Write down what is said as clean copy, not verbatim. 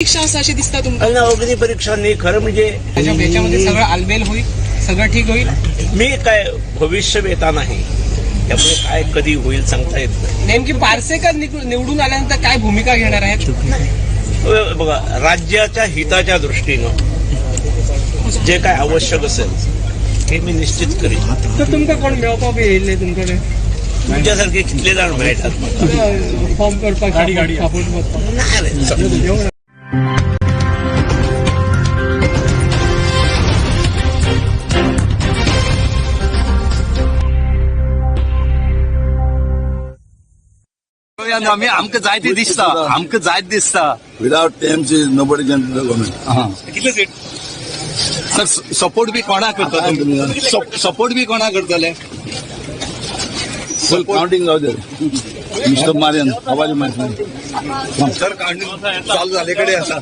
परीक्षा आसा अशें दिसता तुमकां? ना, अग्नी परीक्षा न्ही. खरं म्हणजे याच्यामध्ये सगळं आलबेल होईल, सगळं ठीक होईल. मी काय भविष्यवेता नाही, त्यामुळे काय कधी होईल सांगता येत नाही. नेमकी पार्सेकर निवडून आल्यानंतर काय भूमिका घेणार आहेत? बघा, राज्याच्या हिताच्या दृष्टीनं जे काय आवश्यक असेल हे मी निश्चित करीन. तर तुमकां कोण मेळोवपाक बी येयल्ले तुमकडे? तुमच्यासारखे कितले जाण मेळटात म्हाका. फॉर्म करपाक, सपोर्ट करपाक? नाही रे. आमी आमकां जायते दिसता, आमकां जायत दिसता. Without TMC, nobody can do the government. कितले सीट सर? सपोर्ट बी कोणाक करतले? सपोर्ट बी कोणाक करतले? Full counting out there. Mr. Marian, how are you, my friend? Sir, counting चालू जाले कडेन आसा.